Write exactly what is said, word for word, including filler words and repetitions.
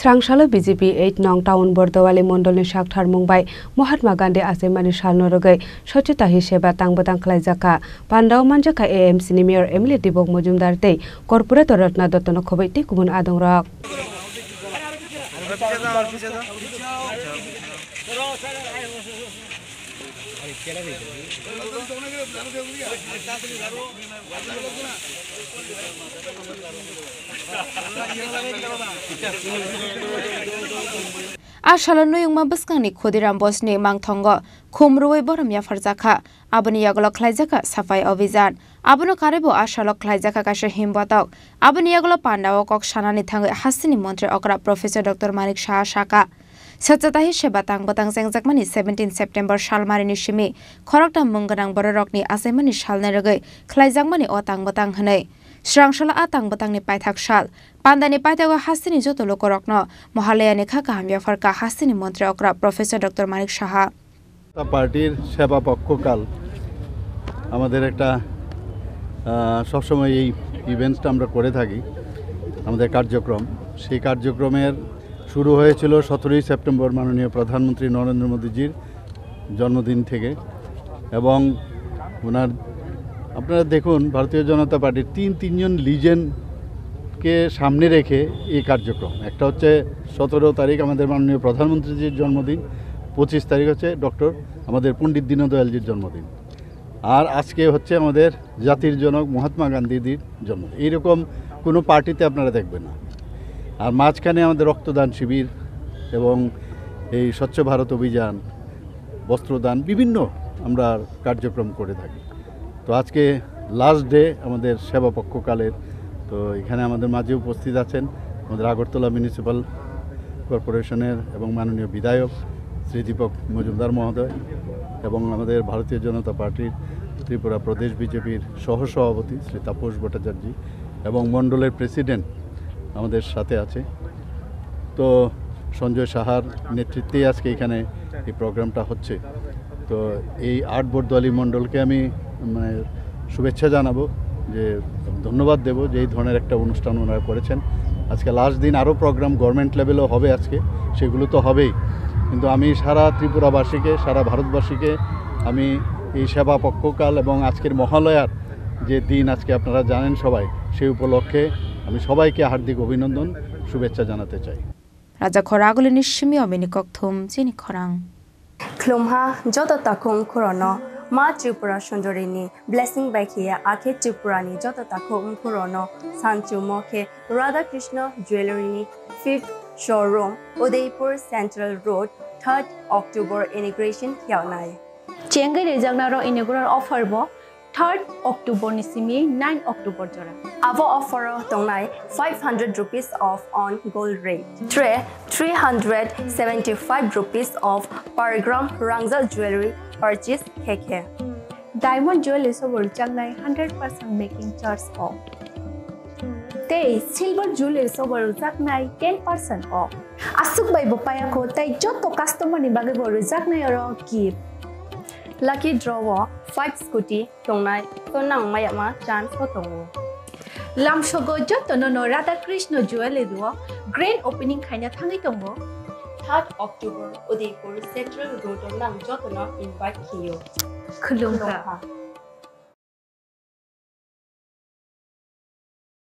Srangsalo B J P eight nong town Bordowali mondolni sakthar mung bai Mahatma Gandhi achaimani salno rwgwi Swachhata Hi Seva tang bwtang khlaijakha. Pandao manjakha A M C ni mayor M L A Dibok Mojumdar tei corporator Ratna Dottono khobwi tei kubun adongrok. A salo nuyungma bwskangni Khudiram Bosni mangthongo khum rwui borom yapharjakha. Aboni yagulo khlaijakha Safai Abhijan. Abono karwibo a salo khlaijakha kaisa himbotok. Aboni yagulo pandao kok sanani thangwi hasteni montri okra Professor Doctor Manik Saha sakha. Swachhata Hi Seva tang bwtang chengjakmani seventeen September salmarini simi khoroktham mung gwnang bororokni achaimani salni rwgwi khlaijakmani o tang bwtang hwnwi. Srangsalo a tang bwtangni paithak sal. Pandani paithago hasteni joto lukurokno Mahalayani kha kaham yapharkha hasteni montri okra Professor Doctor Manik Saha. পার্টির সেবা পক্ষকাল আমাদের একটা, আহ, সবসময় এই ইভেন্টসটা আমরা করে থাকি, আমাদের কার্যক্রম। সেই কার্যক্রমের শুরু হয়েছিল সতেরোই সেপ্টেম্বর মাননীয় প্রধানমন্ত্রী নরেন্দ্র মোদীজির জন্মদিন থেকে। এবং ওনার, আপনারা দেখুন, ভারতীয় জনতা পার্টির তিন, তিনজন লিজেন্ডকে সামনে রেখে এই কার্যক্রম। একটা হচ্ছে সতেরো তারিখ আমাদের মাননীয় প্রধানমন্ত্রীজির জন্মদিন, পঁচিশ তারিখ হচ্ছে ডক্টর আমাদের পণ্ডিত দীনদয়ালজির জন্মদিন, আর আজকে হচ্ছে আমাদের জাতির জনক মহাত্মা গান্ধীজির জন্মদিন। এইরকম কোনো পার্টিতে আপনারা দেখবেন না। আর মাঝখানে আমাদের রক্তদান শিবির এবং এই স্বচ্ছ ভারত অভিযান, বস্ত্রদান, বিভিন্ন আমরা কার্যক্রম করে থাকি। তো আজকে লাস্ট ডে আমাদের সেবা পক্ষকালের। তো এখানে আমাদের মাঝে উপস্থিত আছেন আমাদের আগরতলা মিউনিসিপ্যাল কর্পোরেশনের এবং মাননীয় বিধায়ক শ্রী দীপক মজুমদার মহোদয় এবং আমাদের ভারতীয় জনতা পার্টির ত্রিপুরা প্রদেশ বিজেপির সহসভাপতি শ্রী তাপস ভট্টাচার্য এবং মণ্ডলের প্রেসিডেন্ট আমাদের সাথে আছে। তো সঞ্জয় সাহার নেতৃত্বেই আজকে এখানে এই প্রোগ্রামটা হচ্ছে। তো এই আট বর্দোয়ালি মণ্ডলকে আমি, মানে, শুভেচ্ছা জানাবো, যে ধন্যবাদ দেব যে এই ধরনের একটা অনুষ্ঠান ওনারা করেছেন। আজকে লাস্ট দিন, আরও প্রোগ্রাম গভর্নমেন্ট লেভেলেও হবে আজকে, সেগুলো তো হবেই, কিন্তু আমি সারা ত্রিপুরাবাসীকে, সারা ভারতবাসীকে আমি এই সেবা পক্ষকাল এবং আজকের মহালয়ার যে দিন আজকে আপনারা জানেন সবাই, সেই উপলক্ষে আমি সবাইকে হার্দিক অভিনন্দন, শুভেচ্ছা জানাতে চাই। Raja Khoragulini simi omini kokthum chini khorang. Khulumha joto takhuk khorono Ma Tripura Sundarini blessing bai khiya akhe Tripurani joto takhuk khorono sanchumo khe Radha Krishna Jewellery ni fifth showroom Udaipur Central Road third October inauguration khiyaunai. Chengwi rijaknaro inaugural offer bo third October ni simi nine October jora. Abo offer o tongnai five hundred rupees off on gold rate. Tray three hundred seventy-five rupees off per gram Rangzal jewelry purchase khe khe. Diamond jewelry sobo rwjaknai hundred percent making charge off. Tei silver jewelry sobo rwjaknai ten percent off. Aswk bai bo payakho tei joto customer ni bagwi bo rwjaknai oro gift. Lucky draw o five scooty tongnai, to nang mayama chance bo tongo. Lamsogo jotono no Radha Krishna Jewellery o grand opening khaina thangwi tongo. Third October Udaipur Central Road o nang jotono invite khiyo. Khulumkha. Khulumkha.